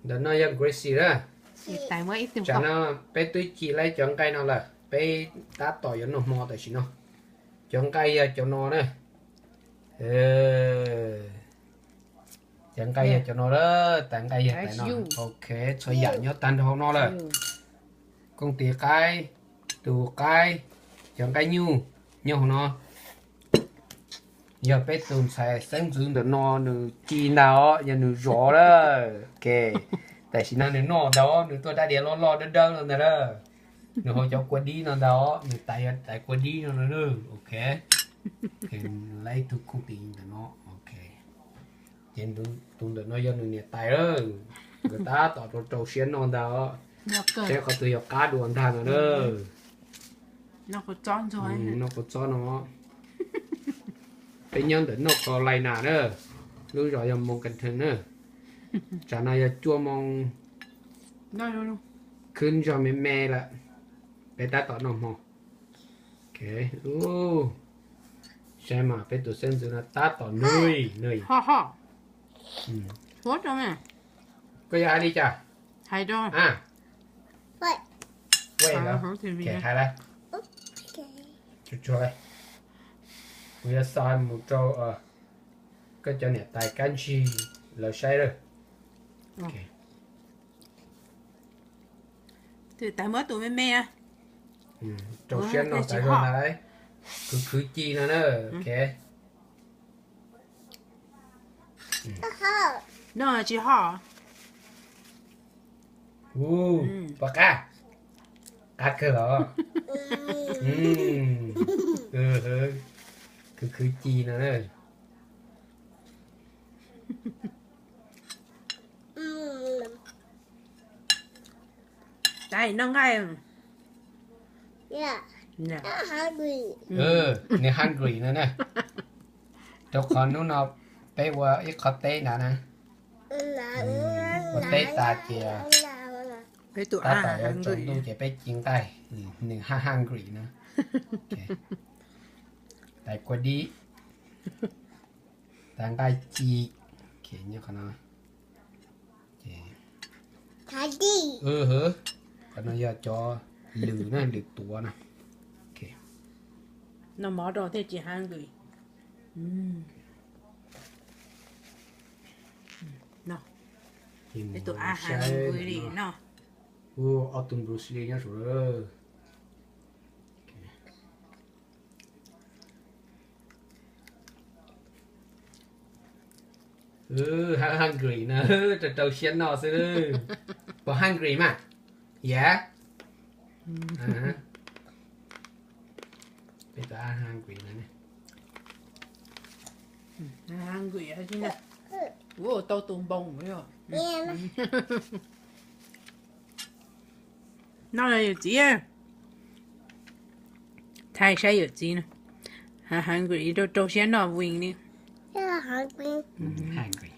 Ntawm no yog gravy na. Tsam no peb twb ci lawm cov nqaij no lawm, peb tab tom yuav noj hmo tam sim no. Cov nqaij yog cov no na. Cov nqaij yog cov no lawm, tais nqaij yog tais no. Ok, txhua yam nyob tag nrho hauv no lawm. Kooj tis qaib, tus qaib, cov nqaij nyuj nyob hauv no. Yog peb tus ntxhais xeeb ntxwv ntawm no nws ci ntag os, yog nws zov lawm. Ok, tam sim no nws noj ntag os, nws tuaj dab diav loj loj dawb dawb no ntag lawm. Nws haus cov kua dib no ntag os, nws tais yog tais kua dib no na. Ok, nws laib tug kooj tis ntawm no. Ok, ces tus ntawm no yog nws niam tais lawm, nkawd tab tom rau rau siab noj ntag os. Seb qhov twg yog qab dua ntag no na. Noj kua txob no. Peb nyob ntawm North Carolina na, lub zos yog Morganton na. Tsam no yog cuaj moo, khwb zog me me lawm, peb tab tom noj hmo. Saib mas peb tus xeeb ntxwv no tab tom nws nws. Koj yog hais li cas? Hais lawm, kuv yuav xa mus rau koj cov niam tais kab ntsig lawv saib lawm. Tais muab tus me me, rau siab noj tas zog ntag. Khwv khwv ci no na. Ok, noj tsis hoj. Puas qab? Qab kawg los? Khwv khwv ci no na. Tais noj nqaij. Nws hungry no na. Rau qhov hnub no peb ua ib qho teb ntawd na. Ua teb tas ces tab tom yuav tsaus ntuj ces peb ci nqaij. Nws hungry no. Tais kua dib, tais nqaij ci. Nyob qhov no. Qhov no yog cov lws na, lws tuav na. Noj mov rau thiaj tsis hungry. Tus a hungry li no. Ua ob tug Bruce Lee nyob saum lawm. Hungry no, rau rau siab noj xwb. Puas hungry mas? Yog. Peb tus a hungry no. Hungry, tau tus npoo. Noj yawm txiv. Thaij saib yawm txiv no. Hungry, rau rau siab noj wing li. Hungry.